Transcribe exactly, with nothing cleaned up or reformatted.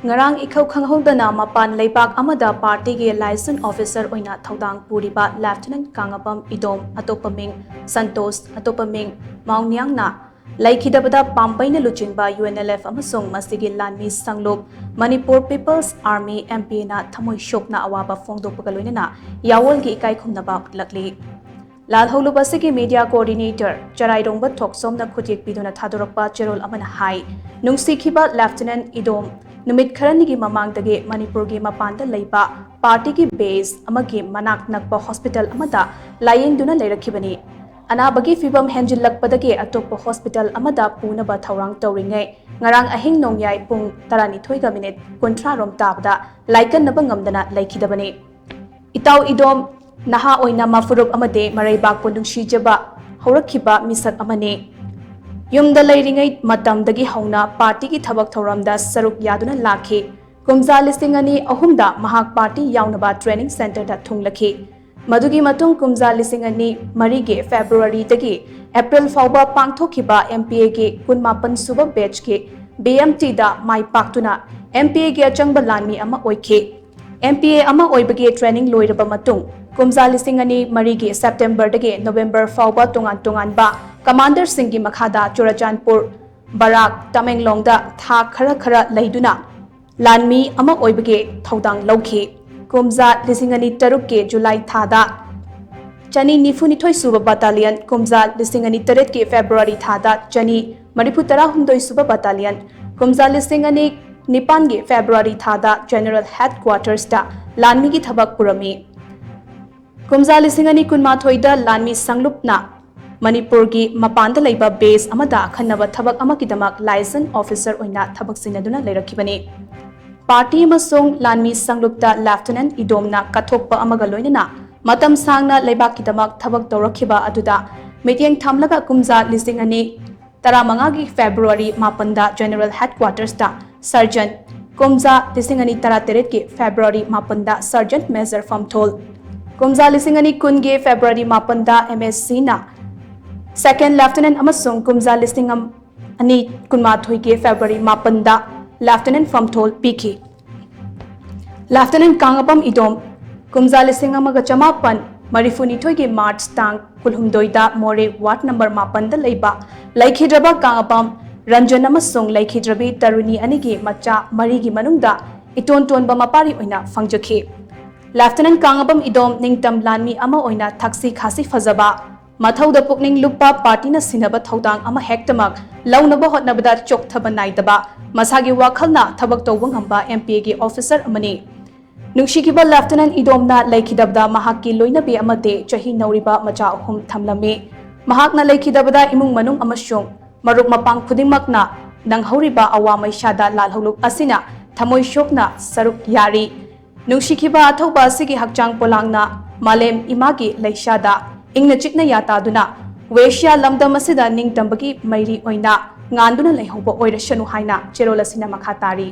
ꯉꯔꯥꯡ ꯏꯈꯧ ꯈꯪꯍꯧꯗꯅ ꯃꯄꯥꯟ ꯂꯩꯕꯥꯛ ꯑꯃꯗ ꯄꯥꯔꯇꯤꯒꯤ liaison officer ꯑꯣꯏꯅ ꯊꯧꯗꯥꯡ ꯄꯨꯔꯤꯕ Lieutenant ꯀꯥꯉꯕꯝ ꯏꯗꯣꯝ, ꯑꯇꯣꯞꯄ ꯃꯤꯡ ꯁꯟꯇꯣꯁ, ꯑꯇꯣꯞꯄ ꯃꯤꯡ ꯃꯥꯎꯅꯤꯌꯥꯡꯅ ꯂꯩꯈꯤꯗꯕꯗ ꯄꯥꯝꯕꯩꯅ ꯂꯨꯆꯤꯡꯕ UNLF ꯑꯃꯁꯨꯡ ꯃꯁꯤꯒꯤ ꯂꯥꯟꯃꯤ ꯁꯪꯂꯨꯞ Manipur People's Army, MPAꯅ ꯊꯃꯣꯏ ꯁꯣꯛꯅ ꯑꯋꯥꯕ ꯐꯣꯡꯗꯣꯛꯄꯒ ꯂꯣꯏꯅꯅ ꯌꯥꯑꯣꯜꯒꯤ ꯏꯀꯥꯏ ꯈꯨꯝꯅꯕ ꯎꯠꯂꯛꯂꯤ꯫ ꯂꯥꯜꯍꯧꯂꯨꯞ ꯑꯁꯤꯒꯤ media coordinator ꯆꯔꯥꯏꯔꯣꯡꯕ ꯊꯣꯛꯆꯣꯝꯅ ꯈꯨꯠꯌꯦꯛ ꯄꯤꯗꯨꯅ ꯊꯥꯗꯣꯔꯛꯄ ꯆꯦꯔꯣꯜ ꯑꯃꯅ ꯍꯥꯏ, ꯅꯨꯡꯁꯤꯈꯤꯕ Lieutenant ꯏꯗꯣꯝ, ꯅꯨꯃꯤꯠ ꯈꯔꯅꯤꯒꯤ ꯃꯃꯥꯡꯗꯒꯤ ꯃꯅꯤꯄꯨꯔꯒꯤ ꯃꯄꯥꯟꯗ ꯂꯩꯕ ꯄꯥꯔꯇꯤꯒꯤ base ꯑꯃꯒꯤ ꯃꯅꯥꯛ ꯅꯛꯄ hospital ꯑꯃꯗ ꯂꯥꯌꯦꯡꯗꯨꯅ ꯂꯩꯔꯛꯈꯤꯕꯅꯤ꯫ ꯑꯅꯥꯕꯒꯤ ꯐꯤꯕꯝ ꯍꯦꯟꯖꯤꯜꯂꯛꯄꯗꯒꯤ ꯑꯇꯣꯞꯄ hospital ꯑꯃꯗ ꯄꯨꯅꯕ ꯊꯧꯔꯥꯡ ꯇꯧꯔꯤꯉꯩ, ꯉꯔꯥꯡ ꯑꯍꯤꯡ ꯅꯣꯡꯌꯥꯏ ꯄꯨꯡ ꯇꯔꯥꯅꯤꯊꯣꯏꯒ minute ꯀꯨꯟꯊ꯭ꯔꯥ ꯔꯣꯝ ꯇꯥꯕꯗ ꯂꯥꯏꯀꯟꯅꯕ ꯉꯝꯗꯅ ꯂꯩꯈꯤꯗꯕꯅꯤ꯫ ꯏꯇꯥꯎ ꯏꯗꯣꯝ ꯅꯍꯥ ꯑꯣꯏꯅ ꯃꯐꯨꯔꯨꯞ ꯑꯃꯗꯤ ꯃꯔꯩꯕꯥꯛꯄꯨ ꯅꯨꯡꯁꯤꯖꯕ ꯍꯧꯔꯛꯈꯤꯕ ꯃꯤꯁꯛ ꯑꯃꯅꯤ꯫ ꯌꯨꯝꯗ ꯂꯩꯔꯤꯉꯩ ꯃꯇꯝꯗꯒꯤ ꯍꯧꯅ ꯄꯥꯔꯇꯤꯒꯤ ꯊꯕꯛ ꯊꯧꯔꯝꯗ ꯁꯔꯨꯛ ꯌꯥꯗꯨꯅ ꯂꯥꯛꯈꯤ꯫ ꯀꯨꯝꯖꯥ ꯂꯤꯁꯤꯡ ꯑꯅꯤ ꯑꯍꯨꯝꯗ ꯃꯍꯥꯛ ꯄꯥꯔꯇꯤ ꯌꯥꯎꯅꯕ training centreꯗ ꯊꯨꯡꯂꯈꯤ꯫ ꯃꯗꯨꯒꯤ ꯃꯇꯨꯡ ꯀꯨꯝꯖꯥ ꯂꯤꯁꯤꯡ ꯑꯅꯤ ꯃꯔꯤꯒꯤ Februaryꯗꯒꯤ April ꯐꯥꯎꯕ ꯄꯥꯡꯊꯣꯛꯈꯤꯕ MPAꯒꯤ ꯀꯨꯟꯃꯥꯄꯟ ꯁꯨꯕ batchꯀꯤ BMTꯗ ꯃꯥꯏ ꯄꯥꯛꯇꯨꯅ MPAꯒꯤ ꯑꯆꯪꯕ ꯂꯥꯟꯃꯤ ꯑꯃ ꯑꯣꯏꯈꯤ꯫ MPA ꯑꯃ ꯑꯣꯏꯕꯒꯤ training ꯂꯣꯏꯔꯕ ꯃꯇꯨꯡ, ꯀꯨꯝꯖꯥ ꯂꯤꯁꯤꯡ ꯑꯅꯤ ꯃꯔꯤꯒꯤ Septemberꯗꯒꯤ November ꯐꯥꯎꯕ ꯇꯣꯉꯥꯟ ꯇꯣꯉꯥꯟꯕ commanderꯁꯤꯡꯒꯤ ꯃꯈꯥꯗ ꯆꯨꯔꯆꯥꯟꯄꯨꯔ, ꯕꯔꯥꯛ, ꯇꯃꯦꯡꯂꯣꯡꯗ ꯊꯥ ꯈꯔ ꯈꯔ ꯂꯩꯗꯨꯅ ꯂꯥꯟꯃꯤ ꯑꯃ ꯑꯣꯏꯕꯒꯤ ꯊꯧꯗꯥꯡ ꯂꯧꯈꯤ꯫ ꯀꯨꯝꯖꯥ ꯂꯤꯁꯤꯡ ꯑꯅꯤ ꯇꯔꯨꯛꯀꯤ July ꯊꯥꯗ ꯆꯅꯤ ꯅꯤꯐꯨꯅꯤꯊꯣꯏ ꯁꯨꯕ battalion, ꯀꯨꯝꯖꯥ ꯂꯤꯁꯤꯡ ꯑꯅꯤ ꯇꯔꯦꯠꯀꯤ February ꯊꯥꯗ ꯆꯅꯤ ꯃꯔꯤꯐꯨ ꯇꯔꯥꯍꯨꯝꯗꯣꯏ ꯁꯨꯕ battalion, ꯀꯨꯝꯖꯥ ꯂꯤꯁꯤꯡ ꯑꯅꯤ ꯅꯤꯄꯥꯟꯒꯤ February ꯊꯥꯗ General Headquartersꯇ ꯂꯥꯟꯃꯤꯒꯤ ꯊꯕꯛ ꯄꯨꯔꯝꯃꯤ꯫ ꯀꯨꯝꯖꯥ ꯂꯤꯁꯤꯡ ꯑꯅꯤ ꯀꯨꯟꯃꯥꯊꯣꯏꯗ ꯂꯥꯟꯃꯤ ꯁꯪꯂꯨꯞꯅ ꯃꯅꯤꯄꯨꯔꯒꯤ ꯃꯄꯥꯟꯗ ꯂꯩꯕ base ꯑꯃꯗ ꯑꯈꯟꯅꯕ ꯊꯕꯛ ꯑꯃꯒꯤꯗꯃꯛ liaison officer ꯑꯣꯏꯅ ꯊꯕꯛ ꯁꯤꯟꯅꯗꯨꯅ ꯂꯩꯔꯛꯈꯤꯕꯅꯤ꯫ ꯄꯥꯔꯇꯤ ꯑꯃꯁꯨꯡ ꯂꯥꯟꯃꯤ ꯁꯪꯂꯨꯞꯇ Lieutenant ꯏꯗꯣꯝꯅ ꯀꯠꯊꯣꯛꯄ ꯑꯃꯒ ꯂꯣꯏꯅꯅ ꯃꯇꯝ ꯁꯥꯡꯅ ꯂꯩꯕꯥꯛꯀꯤꯗꯃꯛ ꯊꯕꯛ ꯇꯧꯔꯛꯈꯤꯕ ꯑꯗꯨꯗ ꯃꯤꯠꯌꯦꯡ ꯊꯝꯂꯒ ꯀꯨꯝꯖꯥ ꯂꯤꯁꯤꯡ ꯑꯅꯤ ꯇꯔꯥꯃꯉꯥꯒꯤ February ꯃꯥꯄꯟꯗ General Headquartersꯇ Sergeant, ꯀꯨꯝꯖꯥ ꯂꯤꯁꯤꯡ ꯑꯅꯤ ꯇꯔꯥꯇꯔꯦꯠꯀꯤ February ꯃꯥꯄꯟꯗ Sergeant Major ꯐꯝꯊꯣꯜ, ꯀꯨꯝꯖꯥ ꯂꯤꯁꯤꯡ ꯑꯅꯤ ꯀꯨꯟꯒꯤ February ꯃꯥꯄꯟꯗ MSCꯅ Second Lieutenant ꯑꯃꯁꯨꯡ ꯀꯨꯝꯖꯥ ꯂꯤꯁꯤꯡ ꯑꯅꯤ ꯀꯨꯟꯃꯥꯊꯣꯏꯒꯤ February ꯃꯥꯄꯟꯗ Lieutenant ꯐꯝꯊꯣꯜ ꯄꯤꯈꯤ꯫ Lieutenant ꯀꯥꯡꯉꯕꯝ ꯏꯗꯣꯝ, ꯀꯨꯝꯖꯥ ꯂꯤꯁꯤꯡ ꯑꯃꯒ ꯆꯃꯥꯄꯟ ꯃꯔꯤꯐꯨꯅꯤꯊꯣꯏꯒꯤ March ꯇꯥꯡ ꯀꯨꯟꯍꯨꯝꯗꯣꯏꯗ ꯃꯣꯔꯦ ward number ꯃꯥꯄꯟꯗ ꯂꯩꯕ ꯂꯩꯈꯤꯗ꯭ꯔꯕ ꯀꯥꯡꯉꯕꯝ ꯔꯟꯖꯟ ꯑꯃꯁꯨꯡ ꯂꯩꯈꯤꯗ꯭ꯔꯕꯤ ꯇꯔꯨꯅꯤ ꯑꯅꯤꯒꯤ ꯃꯆꯥ ꯃꯔꯤꯒꯤ ꯃꯅꯨꯡꯗ ꯏꯇꯣꯟ ꯇꯣꯟꯕ ꯃꯄꯥꯔꯤ ꯑꯣꯏꯅ ꯐꯪꯖꯈꯤ꯫ Lieutenant ꯀꯥꯡꯉꯕꯝ ꯏꯗꯣꯝ ꯅꯤꯡꯇꯝ ꯂꯥꯟꯃꯤ ꯑꯃ ꯑꯣꯏꯅ ꯊꯛꯁꯤ ꯈꯥꯁꯤ ꯐꯖꯕ, ꯃꯊꯧꯗ ꯄꯨꯛꯅꯤꯡ ꯂꯨꯞꯄ, partyꯅ ꯁꯤꯟꯅꯕ ꯊꯧꯗꯥꯡ ꯑꯃ ꯍꯦꯛꯇꯃꯛ ꯂꯧꯅꯕ ꯍꯣꯠꯅꯕꯗ ꯆꯣꯛꯊꯕ ꯅꯥꯏꯗꯕ, ꯃꯁꯥꯒꯤ ꯋꯥꯈꯜꯅ ꯊꯕꯛ ꯇꯧꯕ ꯉꯝꯕ MPAꯒꯤ officer ꯑꯃꯅꯤ꯫ ꯅꯨꯡꯁꯤꯈꯤꯕ Lieutenant ꯏꯗꯣꯝꯅ ꯂꯩꯈꯤꯗꯕꯗ ꯃꯍꯥꯛꯀꯤ ꯂꯣꯏꯅꯕꯤ ꯑꯃꯗꯤ ꯆꯍꯤ ꯅꯧꯔꯤꯕ ꯃꯆꯥ ꯑꯍꯨꯝ ꯊꯝꯂꯝꯃꯤ꯫ ꯃꯍꯥꯛꯅ ꯂꯩꯈꯤꯗꯕꯗ ꯏꯃꯨꯡ ꯃꯅꯨꯡ ꯑꯃꯁꯨꯡ ꯃꯔꯨꯞ ꯃꯄꯥꯡ ꯈꯨꯗꯤꯡꯃꯛꯅ ꯅꯪꯍꯧꯔꯤꯕ ꯑꯋꯥ ꯃꯩꯁꯥꯗ ꯂꯥꯜꯍꯧꯂꯨꯞ ꯑꯁꯤꯅ ꯊꯃꯣꯏ ꯁꯣꯛꯅ ꯁꯔꯨꯛ ꯌꯥꯔꯤ꯫ ꯅꯨꯡꯁꯤꯈꯤꯕ ꯑꯊꯧꯕ ꯑꯁꯤꯒꯤ ꯍꯛꯆꯥꯡ ꯄꯣꯂꯥꯡꯅ ꯃꯥꯂꯦꯝ ꯏꯃꯥꯒꯤ ꯂꯩꯁꯥꯗ ꯏꯪꯅ ꯆꯤꯛꯅ ꯌꯥꯇꯥꯗꯨꯅ ꯋꯦꯁꯤꯌꯥ ꯂꯝꯗꯝ ꯑꯁꯤꯗ ꯅꯤꯡꯇꯝꯕꯒꯤ ꯃꯩꯔꯤ ꯑꯣꯏꯅ ꯉꯥꯟꯗꯨꯅ ꯂꯩꯍꯧꯕ ꯑꯣꯏꯔꯁꯅꯨ ꯍꯥꯏꯅ ꯆꯦꯔꯣꯜ ꯑꯁꯤꯅ ꯃꯈꯥ ꯇꯥꯔꯤ꯫